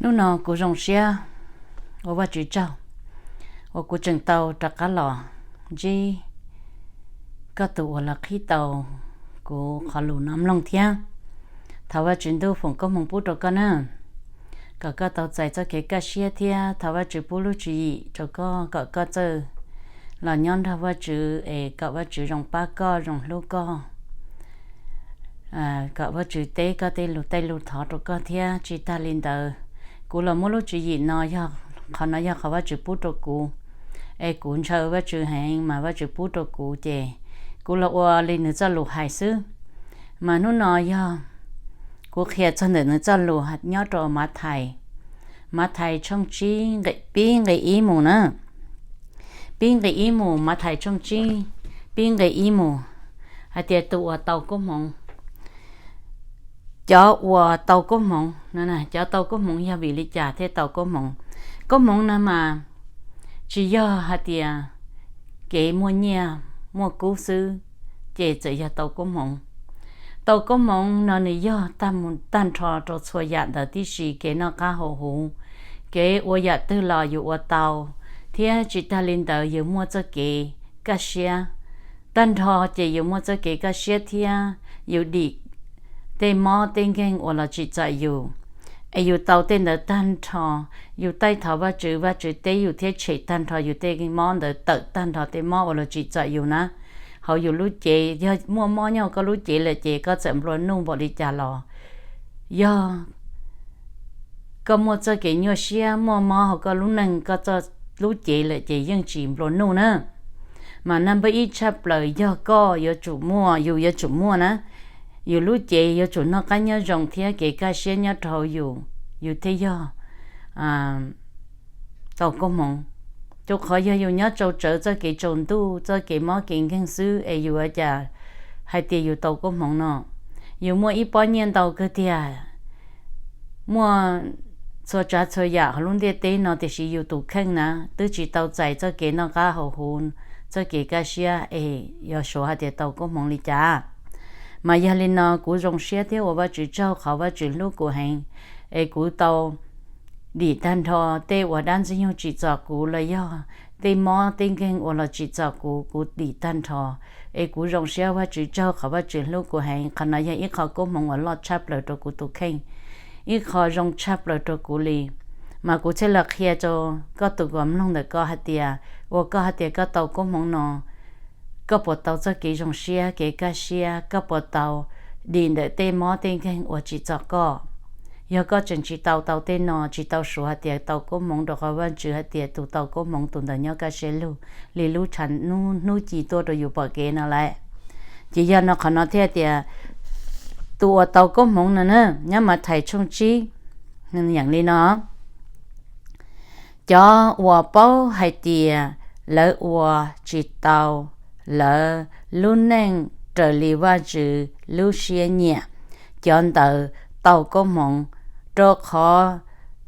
Hnub no kuv zoo siab ua Vajtswv tsaug uas kuv tseem tau rov qab los ntsib koj tus uas los qhib tau kuv qhov lus no mloog thiab. Thov Vajtswv ntuj foom koob hmoov pub rau koj na, kom koj tau txais txoj kev kaj siab thiab thov Vajtswv pub lub tswv yim rau koj kom koj txawj los nyob nrog Vajtswv es kom Vajtswv zoo pab koj, zoo hlub koj, kom Vajtswv teb koj tej lus tej lus thov rau koj thiab. Tsis tag li ntawd, kuv los muab lub tswv yim no, qhov no yog qhov Vajtswv pub rau kuv, es kuv ntshaw Vajtswv heev mas Vajtswv pub rau kuv ces kuv los ua li nws txoj lus hais xwb. Mas hnub no yog kuv qhia txog ntawm nws txoj lus nyob rau Mathais, Mathais tshooj tsib, pib nqe ib mus na. Pib nqe ib mus, Mathais tshooj tsib, pib nqe ib mus, hais tias tus uas tau koob hmoov, cov uas tau koob hmoov, cov tau koob hmoov yog vim li cas thiaj tau koob hmoov? Koob hmoov no mas tsis yog hais tias kev muaj nyiaj muaj kub xwb ces txawm yog tau koob hmoov. Tau koob hmoov no nws yog tag nrho rau txhua yam ntawd tib si, kev noj qab haus huv, kev ua yam twg los yus ua tau, thiab tsis tag li ntawd yus muaj txoj kev kaj siab. Tag nrho ces yus muaj txoj kev kaj siab thiab yus dim tej mob tej nkeeg uas los tsim txom yus, es yus tau tej ntawd tag nrho, yus taij thov Vajtswv, Vajtswv teb yus thiab tshem tag nrho yus tej mob ntawd, tawm tag nrho tej mob uas los tsim txom yus na. Hauv yus lub cev, yog muaj mob nyob koj lub cev lawm ces koj txawm nplua nuj npaum li cas los, yog koj muaj txoj kev nyuaj siab muaj mob hauv koj lub neej, koj lub cev lawm ces yeej tsis nplua nuj na. Mas naj npawb ib tshaj plaws yog koj yuav tsum muaj, yus yuav tsum muaj na, yus lub cev yuav tsum noj qab nyob zoo thiab kev kaj siab nyob rau hauv yus, yus thiaj yog tau koob hmoov. Rau qhov yog yus nyob tsau tsawv txoj kev tsaus ntuj, txoj kev mob kev nkeeg xwb es yus ua cas hais tias yus tau koob hmoov no? Yus muaj ib pob nyiaj ntau kawg tiag, muaj txhua tsav txhua yam hauv lub ntiaj teb no, tiam sis yus tus kheej na twb tsis tau txais txoj kev noj qab haus huv, txoj kev kaj siab es yog suav hais tias tau koob hmoov li cas? Mas yog li no kuv zoo siab thiab ua Vajtswv tsaug qhov Vajtswv hlub kuv heev, es kuv tau dim tag nrho tej uas dab ntxwg nyoog tsim txom kuv los yog tej mob tej nkeeg uas los tsim txom kuv, kuv dim tag nrho. Es kuv zoo siab Vajtswv tsaug qhov Vajtswv hlub kuv heev. Qhov no yog ib qho koob hmoov uas loj tshaj plaws rau kuv tus kheej, ib qho zoo tshaj plaws rau kuv li. Mas kuv thiaj los qhia rau koj tus uas mloog ntawm ko hais tias, uas koj hais tias koj tau koob hmoov no, koj puas tau txoj kev zoo siab kev kaj siab? Koj puas tau dim ntawm tej mob tej nkeeg uas tsim txom koj? Yog koj tseem tsis tau tau tej no, tsis tau suav hais tias tau koob hmoov, rau qhov Vajtswv hais tias tus tau koob hmoov tus ntawd nyob kaj siab lug li lub tshav hnub ci tuaj rau yus pom kev no lawm. Ces yog no qhov no thiaj tias tus uas tau koob hmoov no na, nyob Mathais tshooj tsib, yeem li no: Cov uas paub hais tias lawv ua tsis tau lawv lub neej raws li Vajtswv lub siab nyiam, cov ntawd tau koob hmoov, rau qhov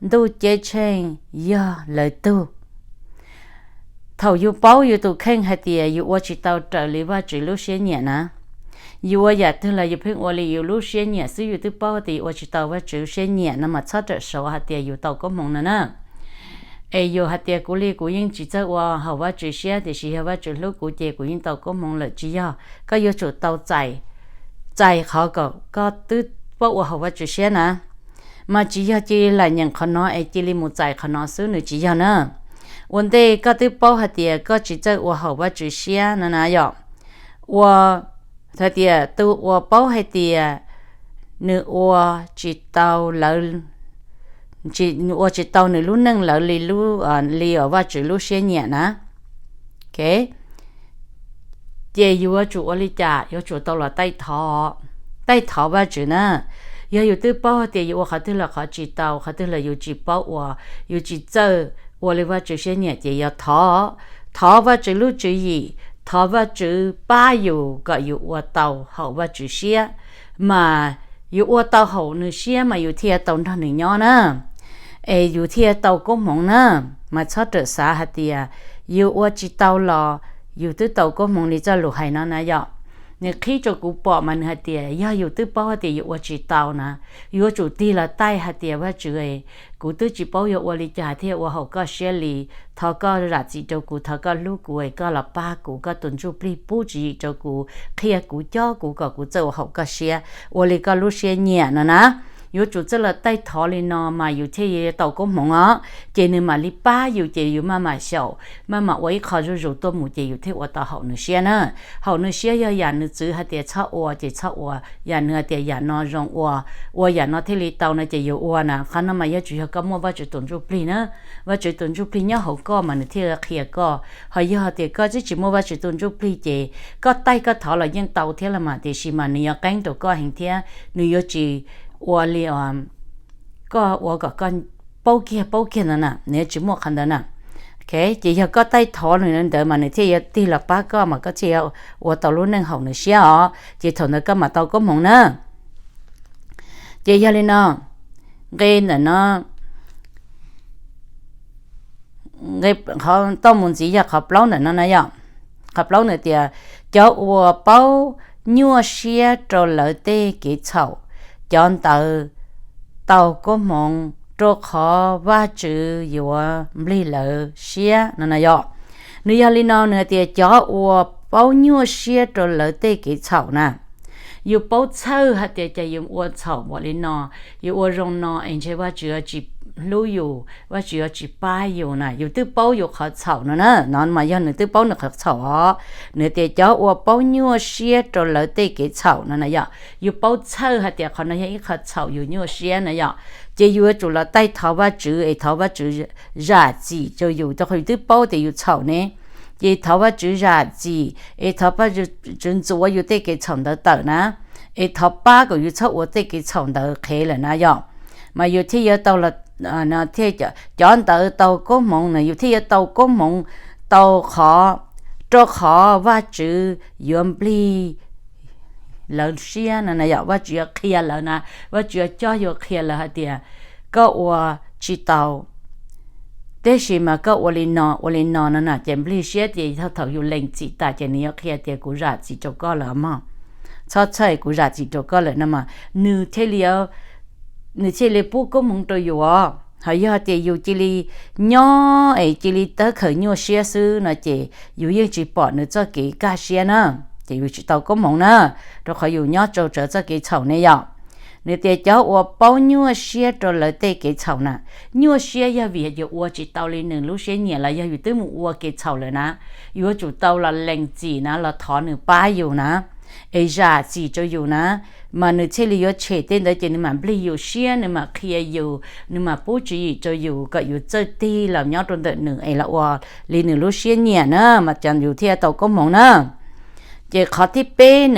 ntuj ceeb tsheej yog lawv tug. Thaum yus paub yus tus kheej hais tias yus ua tsis tau raws li Vajtswv lub siab nyiam na, yus ua yam twg los yus pheej ua li yus lub siab nyiam xwb, yus twb paub tias yus ua tsis tau Vajtswv lub siab nyiam no mas txhob rawm suav hais tias yus tau koob hmoov no na. Es yus hais tias kuv li kuv yeej tsis txawj ua haum Vajtswv siab, tiam sis yog Vajtswv hlub kuv ces kuv yeej tau koob hmoov lawm. Tsis yog, koj yuav tsum tau txais, txais qhov kom koj twb paub ua haum Vajtswv siab na. Mas tsis yog cia li lam nyeem qhov no es cia li mus txais qhov no xwb, nws tsis yog na. Ua ntej koj twb paub hais tias koj tsis txawj ua haum Vajtswv siab no na yom. Ua, hais tias tus uas paub hais tias nws ua tsis tau lawv, ua tsis tau nws lub neej lawv li, li Vajtswv lub siab nyiam na, ces yuav tsum ua li cas? Yuav tsum tau los taij thov, taij thov Vajtswv na. Yog yus twb paub hais tias yus ua qhov twg los qhov tsis tau, qhov twg los yus tsis paub ua, yus tsis txawj ua li Vajtswv siab nyiam ces yog thov, thov Vajtswv lub tswv yim, thov Vajtswv pab yus kom yus ua tau haum Vajtswv siab, mas yus ua tau haum nws siab mas yus thiaj tau nrog nws nyob na, es yus thiaj tau koob hmoov na. Mas txhob rawm xav hais tias yus ua tsis tau los yus twb tau koob hmoov li txoj lus hais no na yom. nws qhib rau kuv pom mas nws hais tias yog yus twb paub hais tias yus ua tsis tau na, yuav tsum tig los taij hais tias, Vajtswv, kuv twb tsis paub yuav ua li cas thiaj ua haum koj siab li. Thov koj zam txim rau kuv, thov koj hlub kuv, koj los pab kuv, koj tus ntsuj plig pub tswv yim rau kuv, qhia kuv, cob kuv kom kuv txawj ua haum koj siab, ua li koj lub siab nyiam no na. Yuav tsum txawj los taij thov li no mas yus thiaj yuav tau koob hmoov os. Ces nws mam li pab yus, ces yus maj mam xyaum, maj mam ua ib qho zuj zus tuaj mus, ces yus thiaj ua tau haum nws siab na. Haum nws siab yog yam nws txwv hais tias txhob ua ces txhob ua, yam nws hais tias yam no zoo ua, ua yam no thiaj li tau no ces yus ua na. Qhov no mas yuav tsum yog koj muaj Vajtswv tus ntsuj plig na. Vajtswv tus ntsuj plig nyob hauv koj mas nws thiaj qhia koj. Ho yog tias koj twb tsis muaj Vajtswv tus ntsuj plig ces koj taij koj thov los yeej tau thiab los mas, tiam sis mas nws yuav qeeb rau koj heev thiab nws yuav tsis ua li koj ua kom koj paub kiag paub kiag ntawd na, nws yuav tsis muaj qhov ntawd na. Ces yog koj taij thov nws ntawd mas nws thiaj yuav tig los pab koj mas koj thiaj yuav ua tau lub neej haum nws siab os, ces thaum ntawd koj mam tau koob hmoov na. Ces yog li no, nqe ntawm no, qhov tau mus ntxiv yog qhov plaub ntawm no na yom. Qhov plaub ntawd tias, cov uas paub nyuaj siab rau lawv tej kev txhaum, cov ntawd tau koob hmoov, rau qhov Vajtswv yuav nplig lawv siab no na yom. Nws yog li no, nws hais tias cov uas paub nyuaj siab rau lawv tej kev txhaum na, yus paub txhawj hais tias cas yus ua txhaum npaum li no, yus ua zoo no es ntshe Vajtswv yuav tsis hlub yus, Vajtswv yuav tsis pab yus na, yus twb paub yus qhov txhaum no na, no mas yog nws twb paub nws qhov txhaum os. Nws tias cov uas paub nyuaj siab rau lawv tej kev txhaum no na yom, yus paub txhawj hais tias qhov no yog ib qho txhaum yus nyuaj siab na yom, ces yus yuav tsum los taij thov Vajtswv es thov Vajtswv zam txim rau yus, rau qhov yus twb paub tias yus txhaum ne. Ces thov Vajtswv zam txim es thov Vajtswv ntxuav yus tej kev txhaum ntawd tawm na, es thov pab kom yus txhob ua tej kev txhaum ntawd qhev lawm na yom. Mas yus thiaj yuav tau, thiaj, cov ntawd tau koob hmoov na, yus thiaj yuav tau koob hmoov, tau qhov, rau qhov Vajtswv yuav nplig lawv siab no na yom, Vajtswv yuav qhia lawv na, Vajtswv yuav cob yuav qhia lawv hais tias koj ua tsis tau, tab sis mas koj ua li no ua li no no na, ces nplig siab ces thaum yus lees txim tas ces nws yuav qhia tias kuv zam txim rau koj lawm mog, txhob txhawj, kuv zam txim rau koj lawm no mas nws thiaj li, nws thiaj li pub koob hmoov rau yus os. Ho yog tias yus cia li nyob es cia li tawv khawm nyuaj siab xwb no ces yus yeej tsis pom nws txoj kev kaj siab na, ces yus tsis tau koob hmoov na, rau qhov yus nyob tsau tsawv txoj kev txhaum ne yom. Nws tias cov uas paub nyuaj siab rau lawv tej kev txhaum na, nyuaj siab yog vim yus ua tsis tau li nws lub siab nyiam los yog yus twb mus ua kev txhaum lawm na, yuav tsum tau los lees txim na, los thov nws pab yus na, es zam txim rau yus na, mas nws thiaj li yuav tshem tej ntawd ces nws mam nplig yus siab, nws mam qhia yus, nws mam pub tswv yim rau yus kom yus txawj tig los nyob rau ntawm nws es los ua li nws lub siab nyiam na, mas cov yus thiaj tau koob hmoov na. Ces qhov thib peb,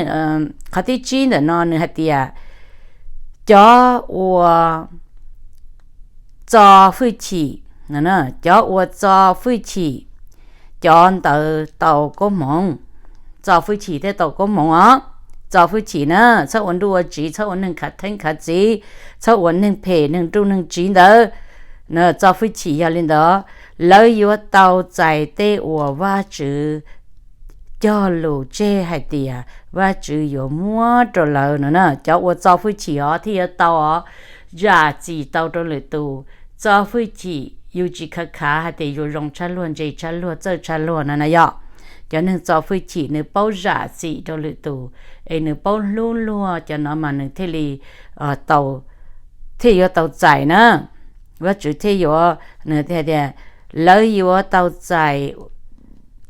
qhov thib tsib ntawm no nws hais tias cov uas txo hwj chim, cov uas txo hwj chim, cov ntawd tau koob hmoov, txo hwj chim thiaj tau koob hmoov os. Txo hwj chim na, txhob ua nruj ua tsiv, txhob ua neeg khav theeb khav txiv, txhob ua neeg phem neeg nruj neeg tsiv ntawd. Txo hwj chim yog li ntawd, lawv yuav tau txais tej uas Vajtswv cog lus tseg hais tias Vajtswv yuav muab rau lawv no na. Cov uas txo hwj chim os thiaj yuav tau os, zam txim tau rau lwm tus. Txo hwj chim yus tsis khav khav hais tias yus zoo tshaj luag, ntse tshaj luag, txawj tshaj luag no na yom. Cov neeg txo hwj chim nws paub zam txim rau lwm tus, es nws paub hlub luag, cov no mas nws thiaj li tau, thiaj yuav tau txais na. Vajtswv thiaj yuav, nws tias lawv yuav tau txais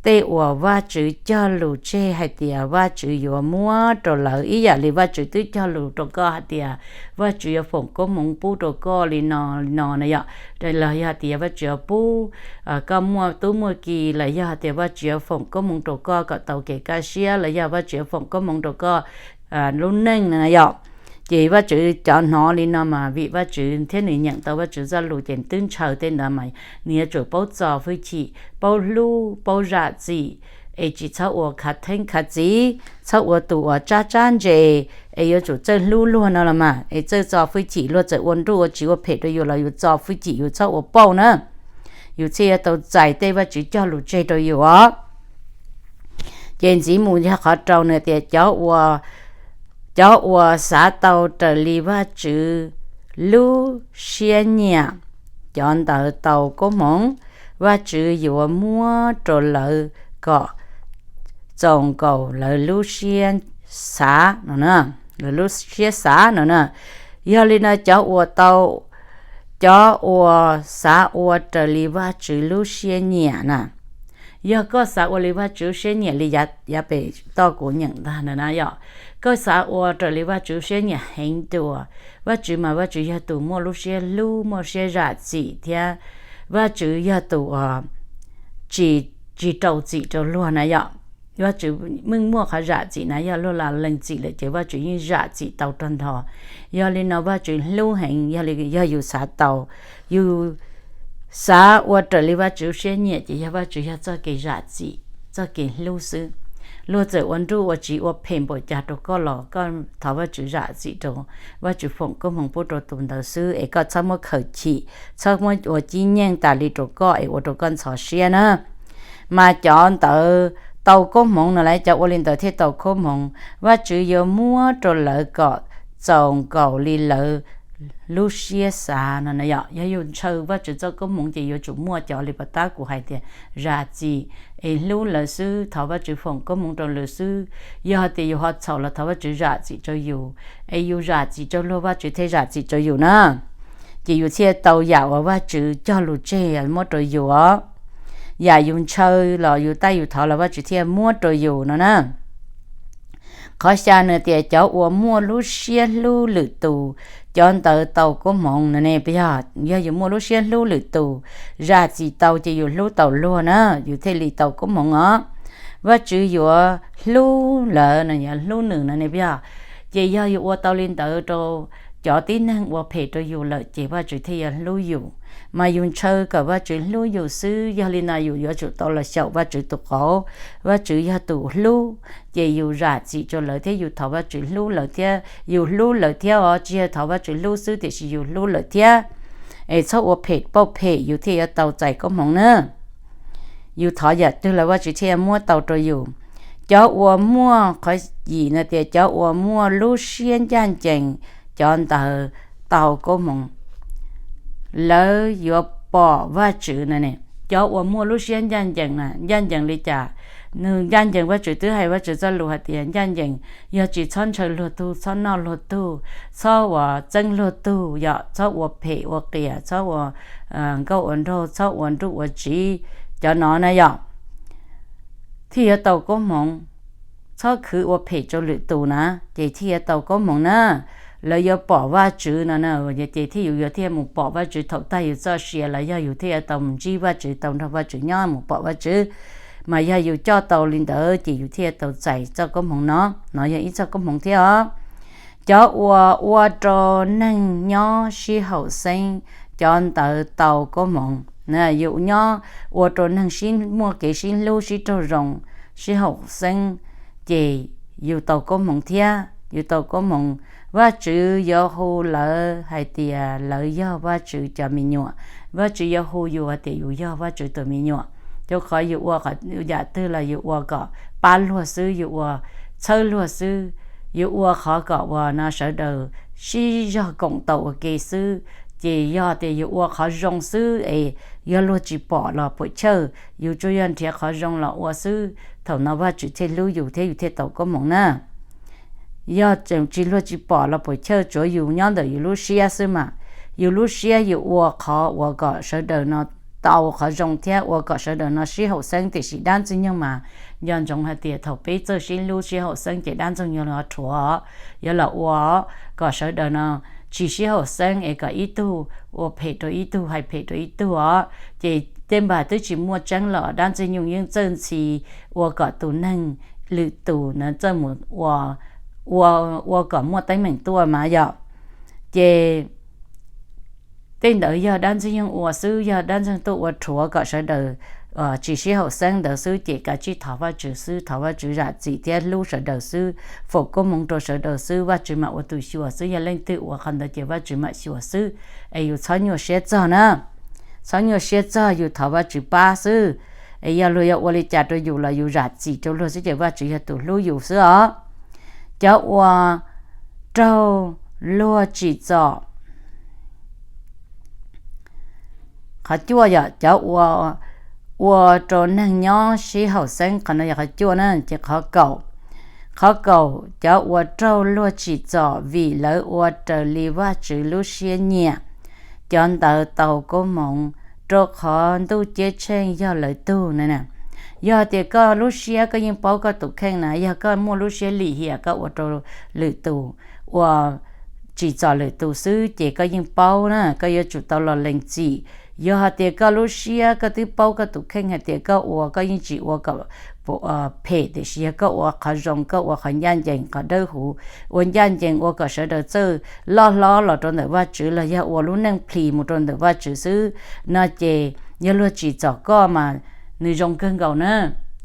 tej uas Vajtswv cog lus tseg hais tias Vajtswv yuav muab rau lawv, ib yam li Vajtswv twb cog lus rau koj hais tias Vajtswv yuav foom koob hmoov pub rau koj li no li no na yom. Los yog hais tias Vajtswv yuav pub koj muaj tub muaj ki, los yog hais tias Vajtswv yuav foom koob hmoov rau koj kom tau kev kaj siab, los yog Vajtswv yuav foom koob hmoov rau koj lub neej no na yom. Ces Vajtswv cov hnov li no mas vim Vajtswv thiab nws nyeem tau Vajtswv txoj lus ces twb ntshaw tej ntawd mas nws yuav tsum paub txo hwj chim, paub hlub, paub zam txim, es tsis txhob ua khav theeb khav txiv, txhob ua tus uas tsab tsab ntse, es yuav tsum txawj hlub luag no los mas, es txawj txo hwj chim, luag txawm ua nruj ua tsiv ua phem rau yus los yus txo hwj chim, yus txhob ua pauj na. Yus thiaj yuav tau txais tej Vajtswv cog lus tseg rau yus os. Ces ntxiv mus yog qhov rau nws tias, cov uas xav tau raws li Vajtswv lub siab nyiam, cov ntawd tau koob hmoov, Vajtswv yuav muab rau lawv kom txaus nkaus lawv lub siab xav no, lawv lub siab xav no na. Yog li no cov uas tau, cov uas xav ua raws li Vajtswv lub siab nyiam na, yog koj xav ua li Vajtswv lub siab nyiam li yav pem toj kuv nyeem ntag na yom, koj xav ua raws li Vajtswv lub siab nyiam heev dua, Vajtswv mas Vajtswv yog tus muaj lub siab hlub muaj siab zam txim thiab Vajtswv yog tus tsis, tsis rau txim rau luag na yom. Vajtswv yeej muaj qhov zam txim na, yog luag los lees txim lawm ces Vajtswv yeej zam txim tau rag nrho. Yog li no Vajtswv hlub heev, yog li yog yus xav tau, yus xav ua raws li Vajtswv lub siab nyiam ces yog Vajtswv yog txoj kev zam txim, txoj kev hlub xwb. Luag txawm ua nruj ua tsiv ua phem npaum cas rau koj los koj thov Vajtswv zam txim rau, Vajtswv foom koob hmoov pub rau tus ntawd xwb es koj txhob muab khaws chim, txhob muab ua cib nyeej tas li rau koj es ua rau koj ntxhov siab na. Mas cov ntawd tau koob hmoov no las, cov ua li ntawd thiaj tau koob hmoov, Vajtswv yuav muab rau lawv kom txaus nkaus li lawv lub siab xav no na yom. Yog yus ntshaw Vajtswv txoj koob hmoov ces yuav tsum muaj cov li pas tab kuv hais tias zam txim es hlub lawv xwb, thov Vajtswv foom koob hmoov rau lawv xwb. Yog tias yus ho txhaum los thov Vajtswv zam txim rau yus, es yus zam txim rau luag Vajtswv thiaj zam txim rau yus na. Ces yus thiaj tau yam uas Vajtswv cog lus tseg muab rau yus os. Yam yus ntshaw los yus tab yus thov los Vajtswv thiaj muab rau yus no na. Qhov xya nws tias cov uas muaj lub siab hlub lwm tus, cov ntawd tau koob hmoov no ne. Yog, yog yus muaj lub siab hlub lwm tus, zam txim tau ces yus hlub tau luag na, yus thiaj li tau koob hmoov os. Vajtswv yuav hlub lawv no, yuav hlub nws no ne yog. Ces yog yus ua tau li ntawd rau cov tib neeg ua phem rau yus lawm ces Vajtswv thiaj yuav hlub yus. Mas yus ntshaw kom Vajtswv hlub yus xwb, yog li no yus yuav tsum tau los xyaum Vajtswv tus qauv. Vajtswv yog tus hlub, ces yus zam txim rau lawv thiab yus thov Vajtswv hlub lawv thiab, yus hlub lawv thiab os, tsis yog thov Vajtswv hlub xwb tiam sis yus hlub lawv thiab. Es txhob ua phem pauj phem yus thiaj yuav tau txais koob hmoov na. Yus thov yam twg los Vajtswv thiaj muab tau rau yus. Cov uas muaj, qhov yim no tias cov uas muaj lub siab ncaj ncees, cov ntawd tau koob hmoov, lawv yuav pom Vajtswv no ne. Cov uas muaj lub siab ncaj ncees na, ncaj ncees li cas? Nws ncaj ncees, Vajtswv twb hais Vajtswv txoj lus hais tias ncaj ncees yog tsis txhob ntshaw luag tug, txhob noj luag tug, txhob uas txeeb luag tug yom, txhob ua phem ua qias, txhob ua nkauj ua nraug, txhob ua nruj ua tsiv, cov no na yom, thiaj yuav tau koob hmoov. Txhob khwv ua phem rau lwm tus na, ces thiaj yuav tau koob hmoov na. Lawv yuav pom Vajtswv no na, ces thiaj yus yuav thiaj mus pom Vajtswv thaum tag yus txoj sia los yog yus thiaj yuav tau mus ntsib Vajtswv, tau nrog Vajtswv nyob mus pom Vajtswv. Mas yog yus coj tau li ntawd ces yus thiaj tau txais txoj koob hmoov no. No yog ib txoj koob hmoov thiab os. Cov uas ua rau neeg nyob sib haum xeeb, cov ntawd tau koob hmoov. Yus nyob ua rau neeg sib muaj kev sib hlub sib raug zoo, sib haum xeeb, ces yus tau koob hmoov thiab, yus tau koob hmoov. Vajtswv yuav hu lawv hais tias lawv yog Vajtswv cov me nyuam. Vajtswv yuav hu yus hais tias yus yog Vajtswv tus me nyuam. Rau qhov yus ua yam twg los yus ua kom pab luag xwb, yus ua txhawb luag xwb, yus ua qhov kom uas no sawv daws sib zog koom tau ua ke xwb. Ces yog tias yus ua qhov zoo xwb es yog luag tsis pom los puam chawj, yus tsuas yog nrhiav qhov zoo los ua xwb, thaum no Vajtswv thiaj hlub yus thiab yus thiaj tau koob hmoov na. Yog tseem tsis, luag tsis pom los puam chawj, tsuav yus nyob ntawm yus lub siab xwb mas, yus lub siab yus ua qhov uas kom sawv daws no tau qhov zoo thiab ua kom sawv daws no sib haum xeeb, tiam sis dab Ntxwg Nyoog mas nco ntsoov hais tias thaum peb txawj sib hlub sib haum xeeb ces dab Ntxwg Nyoog yuav rhuav, yuav los ua kom sawv daws no tsis sib haum xeeb es kom ib tug ua phem rau ib tug, hais phem rau ib tug os. Ces tej npag twb tsis muaj tseeb los dab Ntxwg Nyoog yeej txawj ntxhi ua kom tus neeg lwm tus na txawj mus ua, ua kom muaj teeb meem tuaj mas yom. Ces tej ntawd yog dab Ntxwg Nyoog ua xwb, yog dab Ntxwg Nyoog tuaj ua rhuav kom sawv daws tsis sib haum xeeb ntawd xwb, ces kav tsij thov Vajtswv xwb, thov Vajtswv zam txim thiab hlub sawv daws xwb, foom koob hmoov rau sawv daws xwb, Vajtswv mam ua tus xyuas xwb. Yog leej twg ua qhov ntawd ces Vajtswv mam xyuas xwb. Es yus txhob nyuaj siab txog na, txhob nyuaj siab txog, yus thov Vajtswv pab xwb. Es yog luag yuav ua li cas rau yus los yus zam txim rau luag xwb ces Vajtswv yog tus hlub yus xwb os. Cov uas raug luag tsim txom, qhov cuaj yog cov uas ua rau neeg nyob sib haum xeeb, qhov no yog qhov cuaj na. Ces qhov kaum, qhov kaum, cov uas raug luag tsim txom vim lawv ua raws li Vajtswv lub siab nyiam, cov ntawd tau koob hmoov, rau qhov ntuj ceeb tsheej yog lawv tug na. Yog tias koj lub siab koj yeej paub koj tus kheej na, yog koj muaj lub siab lim hiam koj ua rau lwm tus, ua tsim txom lwm tus xwb ces koj yeej paub na, koj yuav tsum tau los lees txim. Yog hais tias koj lub siab koj twb paub koj tus kheej hais tias koj ua koj yeej tsis ua kom phem, tiam sis yog koj ua qhov zoo, koj ua qhov ncaj ncees, qhov dawb huv, ua ncaj ncees ua kom sawv daws txawj loj hlob los rau ntawm Vajtswv los yog ua lub neej plis mus rau ntawm Vajtswv xwb no ces yog luag tsim txom koj mas nws zoo kawg nkaus na.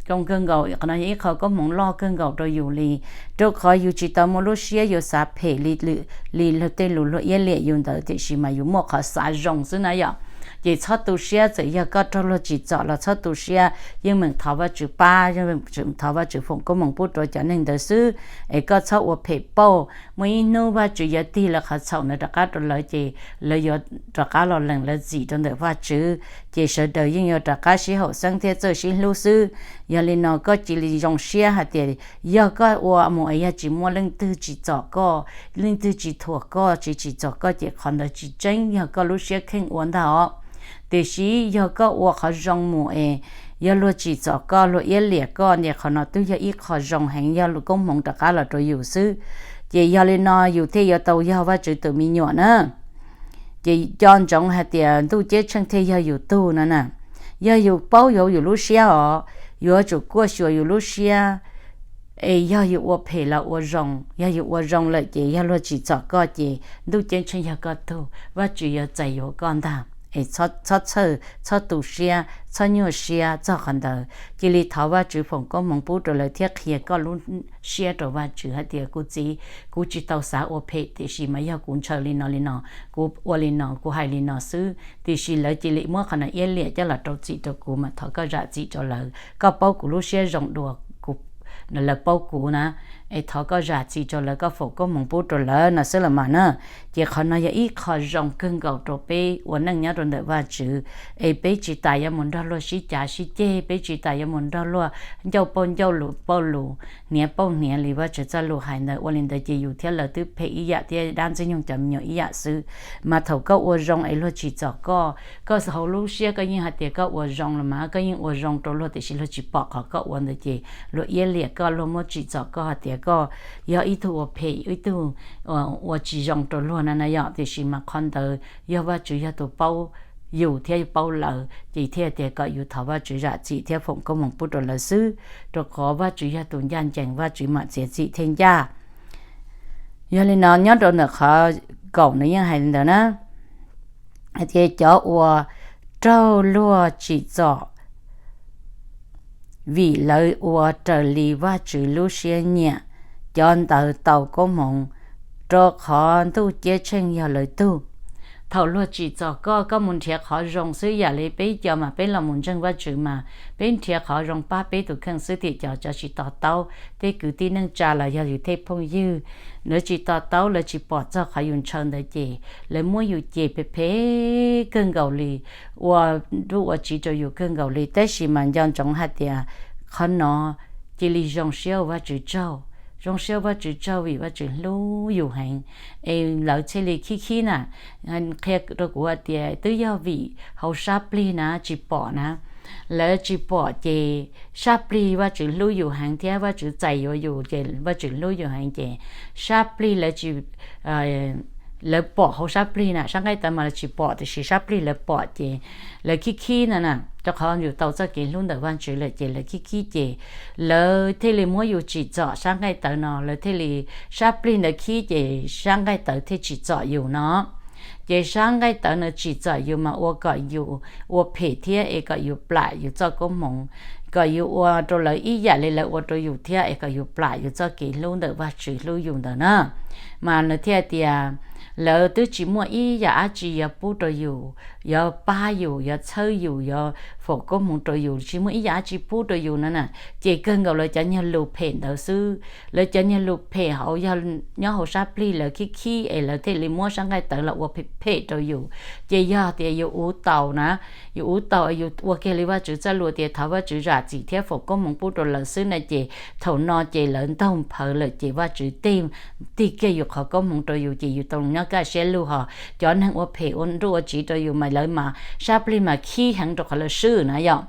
Zoo kawg nkaus, qhov no yog ib qho koob hmoov loj kawg nkaus rau yus li, rau qhov yus tsis tau muaj lub siab yuav xav phem li, li tej lus luag iab liam yus ntawd, tiam sis mas yus muaj qhov xav zoo xwb na yom. Ces txhob tu siab, txawm yog koj raug luag tsim txom los txhob tu siab, yeej meem thov Vajtswv pab, yeej meem thov Vajtswv foom koob hmoov pub rau cov neeg ntawd xwb, es koj txhob ua phem pauj. Muaj ib hnub Vajtswv yuav tig lawv qhov txhaum ntawd rov qab rau lawv ces lawv yuav rov qab los lees lawv txim rau ntawm Vajtswv, ces sawv daws yeej yuav rov qab sib haum xeeb thiab txawj sib hlub xwb. Yog li no koj cia li zoo siab hais tias yog koj ua mus es yog tsis muaj leej twg tsim txom koj, leej twg tsis thuam koj, tsis tsim txom koj ces qhov ntawd tsis tseeb, yog koj lub siab kheej ua ntag os. Tiam sis yog koj ua qhov zoo mus es yog luag tsim txom koj, luag iab liam koj ces qhov no twb yog ib qho zoo heev, yog koob hmoov rov qab los rau yus xwb. Ces yog li no yus thiaj yuav tau yog Vajtswv tus me nyuam na. Ces nco ntsoov hais tias ntuj ceeb tsheej thiaj yog yus tug no na. Yog yus paub yuav yus lub siab os, yuav tsum kuaj xyuas yus lub siab, es yog yus ua phem los ua zoo, yog yus ua zoo lawm ces yog luag tsim txom koj ces ntuj ceeb tsheej yog koj tug, Vajtswv yuav txais yuav koj ntag. Es txhob txhawj, txhob tu siab, txhob nyuaj siab txog qhov ntawd. Cia li thov Vajtswv foom koob hmoov pub rau lawv thiab qhia koj lub siab rau Vajtswv hais tias kuv txiv, kuv tsis tau xav ua phem, tiam sis mas yog kuv ntshaw li no li no, kuv ua li no, kuv hais li no xwb, tiam sis lawv cia li muab qhov no iab liam coj los rau txim rau kuv, mas thov koj zam txim rau lawv. Koj paub kuv lub siab zoo dua lawv paub kuv na, es thov koj zam txim rau lawv, koj foom koob hmoov pub rau lawv no xwb los mas na. Ces qhov no yog ib qho zoo kawg nkaus rau peb ua neej nyob rau ntawm Vajtswv, es peb tsis tas yuav mus nrog luag sib cav sib ceg, peb tsis tas yuav mus nrog luag ncauj pauj ncauj, lus pauj lus, hniav pauj hniav li Vajtswv txoj lus hais ntawd. Ua li ntawd ces yus thiab lawv twb phem ib yam thiab dab Ntxwg Nyoog cov me nyuam ib yam xwb. Mas thaum koj ua zoo es luag tsis txom koj, koj hauv lub siab koj yeej hais tias koj ua zoo los mas koj yeej ua zoo rau luag, tiam sis luag tsis pom qhov koj ua ntawd ces luag iab liam koj, luag muab tsim txom koj hais tias koj yog ib tug ua phem, ib tug ua tsis zoo rau luag na na yom. Tiam sis mas qhov ntawd yog Vajtswv yog tus paub yus thiab paub lawv, ces thiaj tias kom yus thov Vajtswv zam txim thiab foom koob hmoov pub rau lawv xwb, rau qhov Vajtswv yog tus ncaj ncees, Vajtswv mam txiav txim thiaj ncaj. Yog li no nyob rau ntawm qhov kaum nws yeej hais li ntawd na, hais tias cov uas raug luag tsim txom vim lawv ua raws li Vajtswv lub siab nyiam, cov ntawd tau koob hmoov, rau qhov ntuj ceeb tsheej yog lawv tug. Thaum luag tsim txom koj, koj mus nrhiav qhov zoo xwb, yam li peb cov mas peb los mus ntseeg Vajtswv mas peb nrhiav qhov zoo pab peb tus kheej xwb, tiam cov cov tsis to taub, tej kwv tij neej tsa los yog yus tej phooj ywg, lawv tsis to taub, lawv tsis pom txog qhov yus ntshaw ntawd ces lawv muab yus cem phem phem kawg nkaus li, ua nruj ua tsiv rau yus kawg nkaus li. Tab sis mas nco ntsoov hais tias qhov no cia li zoo siab ua Vajtswv tsaug, zoo siab ua Vajtswv tsaug vim Vajtswv hlub yus heev. Es lawv thiaj li khib khib na, qhia rau kuv hais tias twb yog vim hauv sab plig na tsis pom na, lawv tsis pom ces sab plig Vajtswv hlub yus heev thiab Vajtswv txais yuav yus ces Vajtswv hlub yus heev ces sab plig lawv tsis, lawv pom hauv sab plig na, sab nqaij tawv mas lawv tsis pom tiam sis sab plig lawv pom ces lawv khib khib no na, rau qhov yus tau txoj kev hlub ntawm Vajtswv lawm ces lawv khib khib ces lawv thiaj li muab yus tsim txom sab nqaij tawv no, lawv thiaj li, sab plig ntawd khib ces sab nqaij tawv thiaj tsim txom yus no. Ces sab nqaij tawv no tsim txom yus mas ua kom yus ua phem thiab es kom yus plam yus txoj koob hmoov, kom yus ua rau lawv ib yam li lawv ua rau yus thiab es kom yus plam yus txoj kev hlub ntawm Vajtswv hlub yus ntawd na. Mas nws thiaj tias lawv twb tsis muaj ib yam dab tsi yuav pub rau yus, yuav pab yus, yuav txhawb yus, yuav foom koob hmoov rau yus, tsis muaj ib yam dab tsi pub rau yus no na. Ces kawg nkaus lawv cov niag lus phem ntawd xwb. Lawv cov niag lus phem hauv yog nyob hauv sab plig lawv khib khib es lawv thiaj li muab sab nqaij tawv los ua phem phem rau yus. Ces yog tias yus uv taus na, yus uv taus yus ua kiag li Vajtswv txoj lus tias thov Vajtswv zam txim thiab foom koob hmoov pub rau lawv xwb na, ces thaum no ces lawv ntaug nphawv lawm ces Vajtswv tig kiag yus qhov koob hmoov rau yus ces yus tau nyob kaj siab lug. Ho cov neeg ua phem ua nruj ua tsiv rau yus mas lawv mas sab plig mas khib heev rau qhov lawv swb na yom.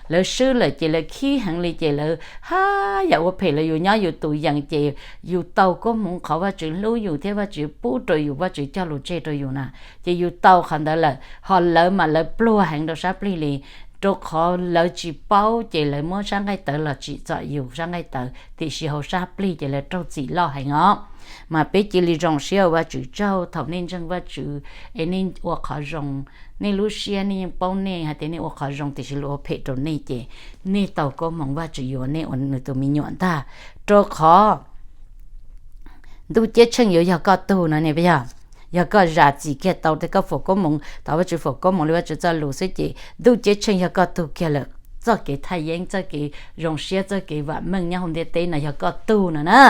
Lawv swb lawm ces lawv khib heev li ces lawv haj yam ua phem los yus nyob yus tus yees ces yus tau koob hmoov qhov Vajtswv hlub yus thiab Vajtswv pub rau yus, Vajtswv cog lus tseg rau yus na. Ces yus tau qhov ntawd lawm ho lawv mas lawv pluag heev rau sab plig li, rau qhov lawv tsis paub ces lawv muab sab nqaij tawv los tsim txom yus sab nqaij tawv, tiam sis hauv sab plig ces lawv raug txim loj heev os. Mas peb cia li zoo siab ua Vajtswv tsaug thaum nej ntseeg Vajtswv es nej ua qhov zoo, nej lub siab nej yeej paub nej hais tias nej ua qhov zoo tiam sis luag ua phem rau nej ces nej tau koob hmoov, Vajtswv yuav nej ua nws tus me nyuam ntag. Rau qhov ntuj ceeb tsheej yuav yog koj tug no ne, yog, yog koj zam txim kiag tau thiab koj foom koob hmoov, thov Vajtswv foom koob hmoov li Vajtswv txoj lus xwb ces ntuj ceeb tsheej yog koj tug kiag lawm. Txoj kev thaj yeeb, txoj kev zoo siab, txoj kev vam meej nyob hauv ntiaj teb no yog koj tug no na.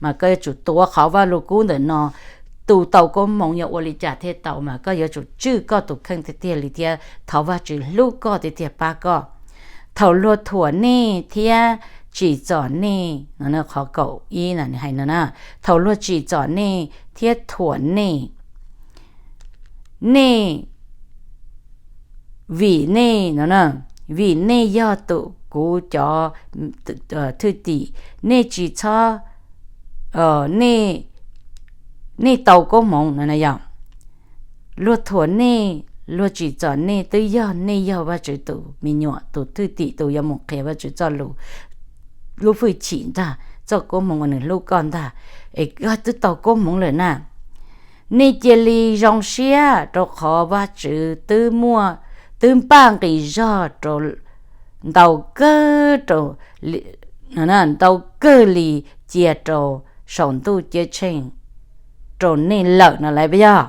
Mas koj yuav tsum tuav qhov Vajluskub ntawm no, tus tau koob hmoov yog ua li cas thiaj tau, mas koj yuav tsum tswj koj tus kheej tiag tiag li thiab thov Vajtswv hlub koj tiag tiag pab koj. Thaum luag thuam nej thiab tsim txom nej no, qhov kaum ib na nws hais no na, thaum luag tsim txom nej thiab thuam nej, nej, vim nej no, vim nej yog tus kuv cov thwj tim, nej tsis txhob, nej, nej tau koob hmoov no yom. Luag thuam nej, luag tsim txom nej twb yog nej yog Vajtswv tus me nyuam, tus thwj tim, tus yuav mus qhia Vajtswv txoj lus, lub hwj chim ntag, txoj koob hmoov uas nws hlub koj ntag, es koj twb tau koob hmoov lawm na. Nej cia li zoo siab rau qhov Vajtswv twb muaj, twb npaj nqi zog rau, ntau kawg rau, ntau kawg li cia rau saum ntuj ceeb tsheej rau nej lawm no lauj, puas yog?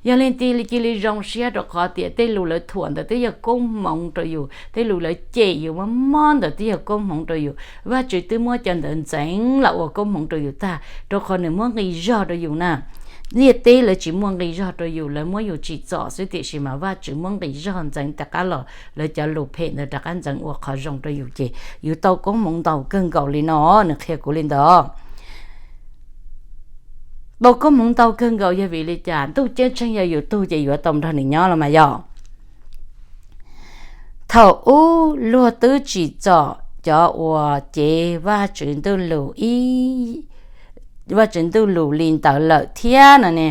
Yog li ntawd cia li zoo siab rau qhov tias tej lus lawv thuam ntawd twb yog koob hmoov rau yus, tej lus lawv cem yus mob mob ntawd twb yog koob hmoov rau yus. Vajtswv twb muab cov ntawd ntxeev los ua koob hmoov rau yus tag, rau qhov nws muab nqi zog rau yus na. Ntiaj teb lawv tsis muaj nqi zog rau yus, lawv muab yus tsim txom xwb, tiam sis mas Vajtswv muab nqi zog ntxeev rov qab los, lawv cov lus phem ntawd rov qab ntxeev ua qhov zoo rau yus, ces yus tau koob hmoov ntau kawg nkaus li no, nws qhia kuv li ntawd. Tau koob hmoov ntau kawg nkaus yog vim li cas? Ntuj ceeb tsheej yog yus tug ces yuav tau nrog nws nyob los mas yog. Thaum ub luag twb tsim txom cov uas cev Vajtswv Ntuj lus ib, Vajtswv Ntuj lus li ntawd lawm thiab no ne.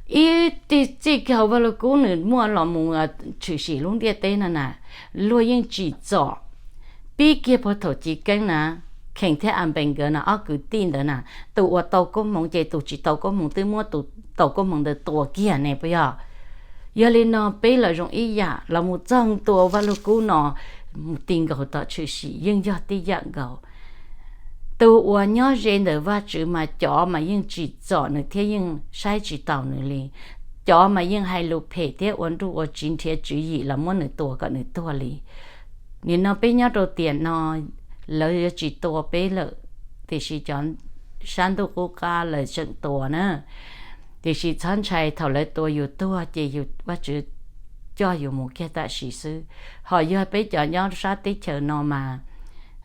Ib txij kiag hauv Vajluskub nws muaj los mus tshwm sim lub ntiaj teb no na, luag yeej tsim txom, pib kiag puag thaum chiv keeb na, Khees thiab Anpees nkawd no ob kwv tij ntawd na, tus uas tau koob hmoov ces tus tsis tau koob hmoov twb muab tus tau koob hmoov ntawd tua kiag ne, puas yog? Yog li no peb los zoo ib yam, los mus txog ntua Vajluskub no, mus ti nkaus tom tshwm sim yeej yog tib yam nkaus. Tus uas nyob ze ntawm Vajtswv mas cov mas yeej tsim txom nws thiab yeej saib tsis taus nws li. Cov mas yeej hais lus phem thiab ua nruj ua tsiv nrhiav tswv yim los muab nws tua kom nws tuag li. Nim no peb nyob rau tiam no, lawv yuav tsis tua peb lawm, tiam sis cov sab ntuj qub qab lawv tseem tua na. Tiam sis txhob ntshai, thaum lawv tua yus tuag ces yus, Vajtswv coj yus mus kiag tam sim xwb. Ho yog peb cov nyob sab teb chaws no mas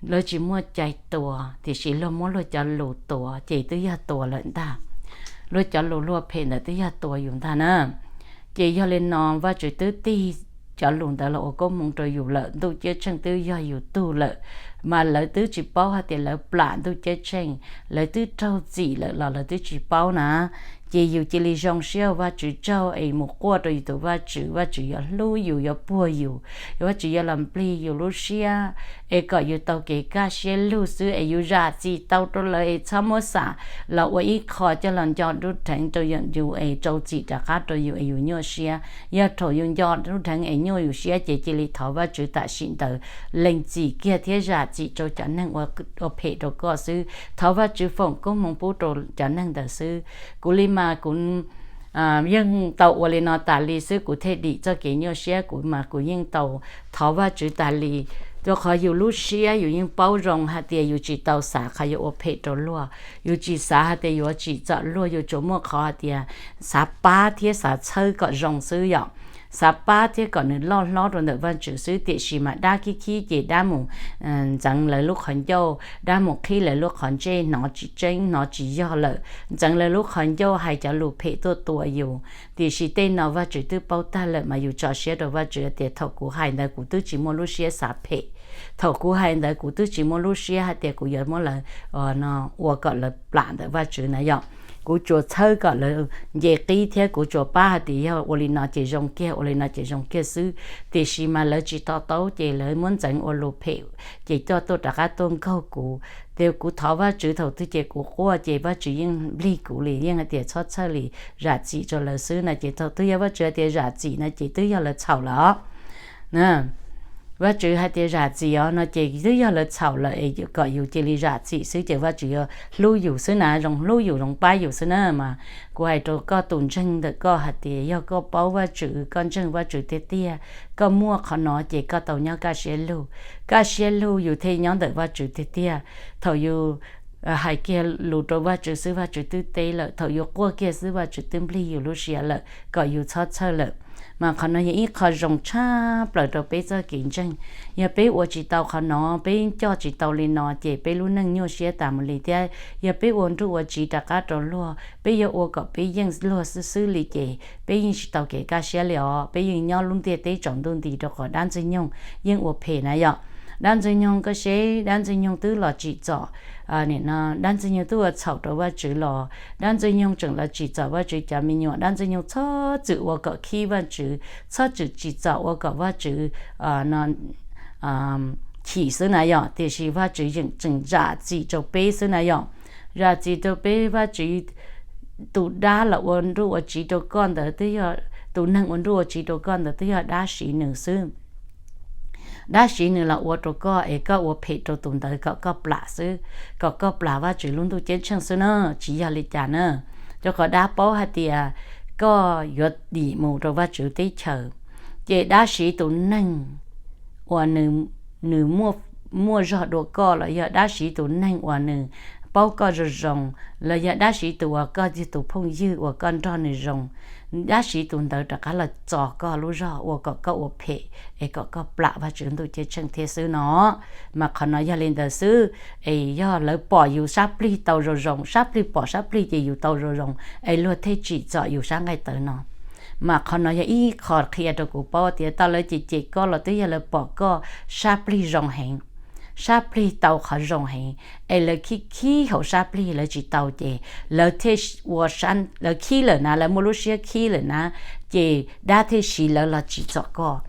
lawv tsis muaj cai tua, tiam sis luag muab luag cov lus tua ces twb yog tua lawm ntag. Luag cov lus luag phem ntawd twb yog tua yus ntag na. Ces yog li no Vajtswv twb tig cov lus ntawd los ua koob hmoov rau yus lawm, ntuj ceeb tsheej twb yog yus tug lawm, mas lawv twb tsis paub hais tias lawv plam ntuj ceeb tsheej, lawv twb raug txim lawm los lawv twb tsis paub na. Ces yus cia li zoo siab ua Vajtswv tsaug es mus quaj rau yus tus Vajtswv, Vajtswv yuav hlub yus, yuav puag yus, Vajtswv yuav los nplig yus lub siab, es kom yus tau kev kaj siab lug xwb es yus zam txim tau rau lawv es txhob muab xam los ua ib qho coj los nco nruj dheev rau yus es rau txim rov qab rau yus es yus nyuaj siab. Yog thaum yus nco nruj dheev es nyuaj yus siab ces cia li thov Vajtswv tam sim ntawd lees txim kiag thiab zam txim rau cov neeg ua phem rau koj xwb, thov Vajtswv foom koob hmoov pub rau cov neeg ntawd xwb. Kuv li Mas kuv yeej tau ua li no tas li xwb kuv thiaj dim txoj kev nyuaj siab, kuv mas kuv yeej tau thov Vajtswv tas li. Rau qhov yus lub siab yus yeej paub zoo hais tias yus tsis tau xav qhov yuav ua phem rau luag, yus tsis xav hais tias yuav tsim txom luag, yus tsuas muaj qhov hais tias xav pab thiab xav txhawb kom zoo xwb yom, xav pab thiab kom nws loj hlob rau ntawm Vajtswv xwb. Tiam sis mas dab khib khib ces dab mus ntxeev lawv lub qhov ncauj, dab mus qhib lawv lub qhov ntsej, hnov tsis tseeb hnov tsis yog lawm, ntxeev lawv lub qhov ncauj hais cov lus phem tuaj tua yus. Tiam sis tej no Vajtswv twb paub tag lawm mas yus tso siab rau Vajtswv tias thaum kuv hais ntawd kuv twb tsis muaj lub siab xav phem, thaum kuv hais ntawd kuv twb tsis muaj lub siab hais tias kuv yuav muab lawv ua kom lawv plam ntawm Vajtswv na yom. Kuv tsuas txhawb kom lawv nce qib thiab kuv tsuas pab hais tias yog ua li no ces zoo kiag, ua li no ces zoo kiag xwb. Tiam sis mas lawv tsis to taub ces lawv muab ntxeev ua lus phem, ces coj tuaj rov qab tuaj nkaug kuv. Ces kuv thov Vajtswv thaum twg ces kuv quaj ces Vajtswv yeej nplig kuv li, yeej hais tias txhob txhawj li, zam txim rau lawv xwb no. Ces thaum twg yog Vajtswv hais tias zam txim no ces twb yog lawv txhaum lawm os. Vajtswv hais tias zam txim os no ces twb yog lawv txhaum lawm es kom yus cia li zam txim xwb ces Vajtswv yuav hlub yus xwb na, zoo hlub yus zoo pab yus xwb na. Mas kuv hais rau koj tus ntseeg ntawm koj hais tias yog koj paub Vajtswv, koj ntseeg Vajtswv tiag tiag, koj muaj qhov no ces koj tau nyob kaj siab lug. Kaj siab lug yus thiaj nyob ntawm Vajtswv tiag tiag. Thaum yus hais kiag lus rau Vajtswv xwb Vajtswv twb teb lawm, thaum yus quaj kiag xwb Vajtswv twb nplig yus lub siab lawm kom yus txhob txhawj lawm. Mas qhov no yog ib qho zoo tshaj plaws rau peb txoj kev ntseeg. Yog peb ua tsis tau qhov no, peb coj tsis tau li no ces peb lub neej nyuaj siab tas mus li thiab. Yog peb ua nruj ua tsiv rov qab rau luag, peb yuav ua kom peb yeej luag xwb xwb li ces peb yeej tsis tau kev kaj siab li os. Peb yeej nyob lub ntiaj teb tsaus ntuj nti rau qhov dab Ntxwg Nyoog yeej ua phem na yom. Dab Ntxwg Nyoog koj seb, dab Ntxwg Nyoog twb los tsim txom, dab Ntxwg Nyoog twb ua txhaum rau Vajtswv los dab Ntxwg Nyoog tseem los tsim txom Vajtswv cov me nyuam, dab Ntxwg Nyoog txhob txwm ua kom khib Vajtswv, txhob txwm tsim txom ua kom Vajtswv no chim xwb na yom. Tiam sis Vajtswv yeej tseem zam txim rau peb xwb na yom. Zam txim rau peb, Vajtswv tus dab los ua nruj ua tsiv rau koj ntawd twb yog, tus neeg ua nruj ua tsiv rau koj ntawd twb yog dab siv nws xwb. Dab siv nws los ua rau koj es koj ua phem rau tus ntawd kom koj plam xwb, kom koj plam Vajtswv lub ntuj ceeb tsheej xwb na, tsis yog li cas na. Rau qhov dab paub hais tias koj yuav dim mus rau Vajtswv teb chaws, ces dab siv tus neeg uas nws muaj zog dua koj los yog dab siv tus neeg uas nws paub koj zoo zoo, los yog dab siv tus uas koj yog tus phooj ywg uas koj nrog nws zoo, dab siv tus ntawd rov qab los txo koj lub zog ua kom koj ua phem es kom koj plam Vajtswv ntuj ceeb tsheej thiab xwb no. Mas qhov no yog li ntawd xwb, es yog lawv pom yus sab plig tau zoo zoo, sab plig pom sab plig ces yus tau zoo zoo, es luag thiaj tsim txom yus sab nqaij tawv no. Mas qhov no yog ib qho qhia rau kuv paub tias tau lawv cem cem koj los twb yog lawv pom koj sab plig zoo heev, sab plig tau qhov zoo heev, es lawv khib khib hauv sab plig lawv tsis tau ces lawv thiaj ua, lawv khib lawm na, lawv muaj lub siab khib lawm na, ces dab thiaj siv lawv los tsim txom koj.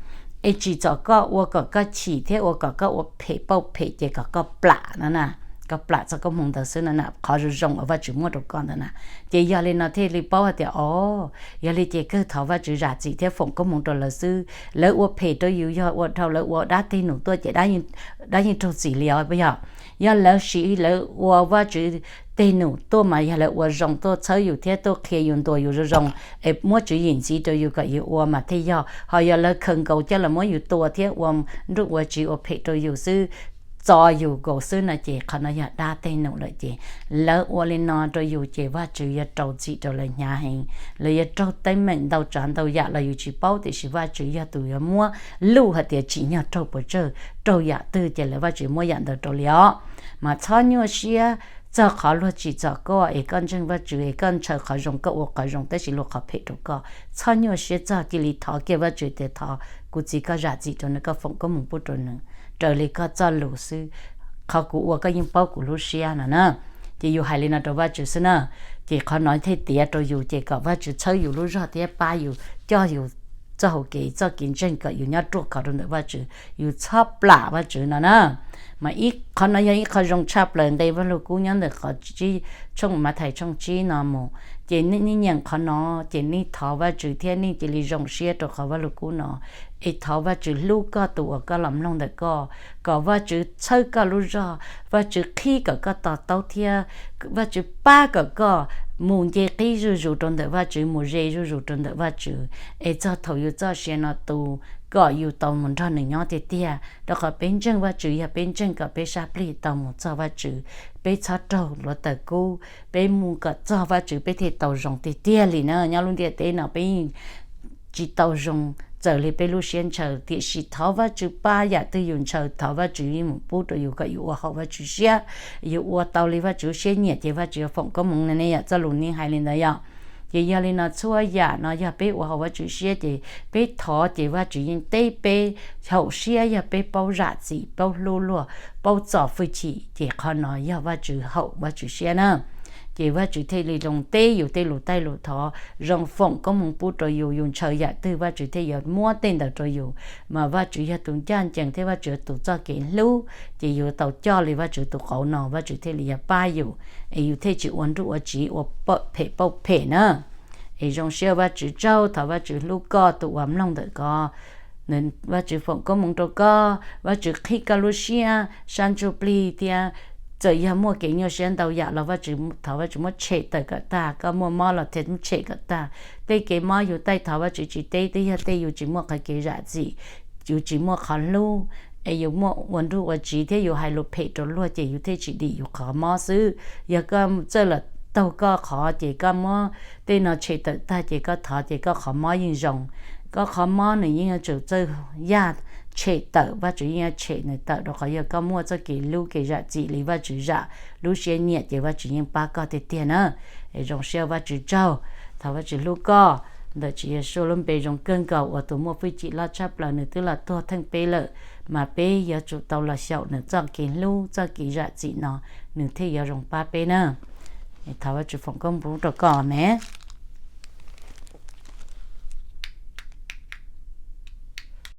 Es tsim txom koj ua kom koj chim thiab ua kom koj ua phem pauj phem ces kom koj plam no na, koj plam txoj koob hmoov ntawd xwb no na, qhov zoo zoo uas Vajtswv muab rau koj ntawd na. Ces yog li no thiaj li paub hais tias, o, yog li ces kawg thov Vajtswv zam txim thiab foom koob hmoov rau lawv xwb. Lawv ua phem rau yus yog ua dhau lawv ua dab teg num tuaj ces dab yeej raug txim li os puas yog? Yog lawv siv lawv ua Vajtswv teg num tuaj mas yog lawv ua zoo tuaj txhawb yus thiab tuaj qhia yus ntuas yus zoo zoo, es muab tswv yim ntxiv rau yus kom yus ua mas thiaj yog. Ho yog lawv khaws nkaus coj los muab yus tua thiab ua nruj ua tsiv ua phem rau yus xwb, txo yus nkaus xwb no ces qhov no yog dab teg num lawm ces lawv ua li no rau yus ces Vajtswv yuav rau txim rau lawv hnyav heev. Lawv yuav raug teeb meem ntau tsav ntau yam los yus tsis paub, tiam sis Vajtswv yog tus yuav muab luj hais tias tsim nyog raug puas tsawg, raug yam twg ces lawv Vajtswv muab yam ntawd rau li os. Mas txhob nyuaj siab txog qhov luag tsim txom koj es koj ntseeg Vajtswv es koj ntshaw qhov zoo, koj ua qhov zoo tab sis luag qhov phem rau koj. Txhob nyuaj siab txog, cia li thov kiag Vajtswv tias thov kuv txiv koj zam txim rau nws, koj foom koob hmoov pub rau nws raws li koj txoj lus xwb. Qhov kuv ua koj yeej paub kuv lub siab no na. Ces yus hais li no rau Vajtswv xwb na, ces qhov no thiaj tiav rau yus ces kom Vajtswv txhawb yus lub zog thiab pab yus, coj yus txoj hau kev txoj kev ntseeg kom yus nyob ruaj khov rau ntawm Vajtswv, yus txhob plam Vajtswv no na. Mas ib qhov no yog ib qho zoo tshaj plaws nqe Vaj Lug Kub nyob ntawm qhov tsib, tshooj Mathais tshooj tsib no mus. Ces nej nyeem qhov no ces nej thov Vajtswv thiab nej cia li zoo siab rau qhov Vaj Lug Kub no. Es thov Vajtswv hlub koj tus uas koj los mloog ntawm koj, kom Vajtswv txhawb koj lub zog, Vajtswv qhib kom koj to taub thiab Vajtswv pab kom koj mus nce qib zuj zus rau ntawm Vajtswv, mus ze zuj zus rau ntawm Vajtswv, es txog thaum yus txoj sia no tu, kom yus tau mus nrog nws nyob tiag tiag. Rau qhov peb ntseeg Vajtswv yog peb ntseeg kom peb sab plig tau mus txog Vajtswv, peb txhob raug hluav taws kub, peb mus kom txog Vajtswv peb thiaj tau zoo tiag tiag li na. Nyob lub ntiaj teb no peb yeej tsis tau zoo, txawm li peb lub siab ntshaw, tiam sis thov Vajtswv pab, yam twg yus ntshaw thov Vajtswv yeej mus pub rau yus kom yus ua haum Vajtswv siab. Yus ua tau li Vajtswv siab nyiam ces Vajtswv yuav foom koob hmoov na, nej yom, txoj lus Neeg hais li ntawd yom. Ces yog li no txhua yam no yog peb ua haum Vajtswv siab ces peb thov ces Vajtswv yeej teb peb. Haum siab yog peb paub zam txim, paub hlub luag, paub txo hwj chim ces qhov no yog Vajtswv haum Vajtswv siab na. Ces Vajtswv thiaj li zoo teb yus tej lus taij lus thov, zoo foom koob hmoov pub rau yus, yus ntshaw yam twg Vajtswv thiaj yuav muab tej ntawd rau yus. Mas Vajtswv yog tus ncaj ncees thiab Vajtswv yog tus txoj kev hlub, ces yus tau coj li Vajtswv tus qauv no Vajtswv thiaj li yuav pab yus, es yus thiaj tsis ua nruj ua tsiv, ua pawm phem pauj phem na. Es zoo siab Vajtswv tsaug, thov Vajtswv hlub koj tus uas mloog ntawm ko, Vajtswv foom koob hmoov rau koj, Vajtswv qhib koj lub siab sab ntsuj plig thiab txawm yog muaj kev nyuaj siab ntau yam los Vajtswv, thov Vajtswv muab tshem tawm kom tag, koj muaj mob los thiaj muab tshem kom tag. Tej kev mob yus taij thov Vajtswv tsis teb twb yog tej yus tsis muaj qhov kev zam txim, yus tsis muaj qhov hlub, es yus muaj ua nruj ua tsiv thiab yus hais lus phem rau luag ces yus thiaj tsis dim yus qhov mob xwb. Yog koj txawj los taug koj qhov ces koj muab tej no tshem tawm tag ces koj thov ces koj qhov mob yeej zoo. Koj qhov mob nws yeej yuav tsum txawj yaj tshem tawm, Vajtswv yeej yuav tshem nws tawm rau qhov yog koj muaj txoj kev hlub kev zam txim li Vajtswv zam lub siab nyiam ces Vajtswv yeej pab koj tiag tiag na. Es zoo siab Vajtswv tsaug, thov Vajtswv hlub koj. Ntawm Tswv Yexus lub npe zoo kawg nkaus uas tus muaj hwj chim loj tshaj plaws nws twb los tuag theej peb lawm, mas peb yuav tsum tau los xyaum nws txoj kev hlub txoj kev zam txim no, nws thiaj yuav zoo pab peb na. Thov Vajtswv foom koob hmoov rau koj me.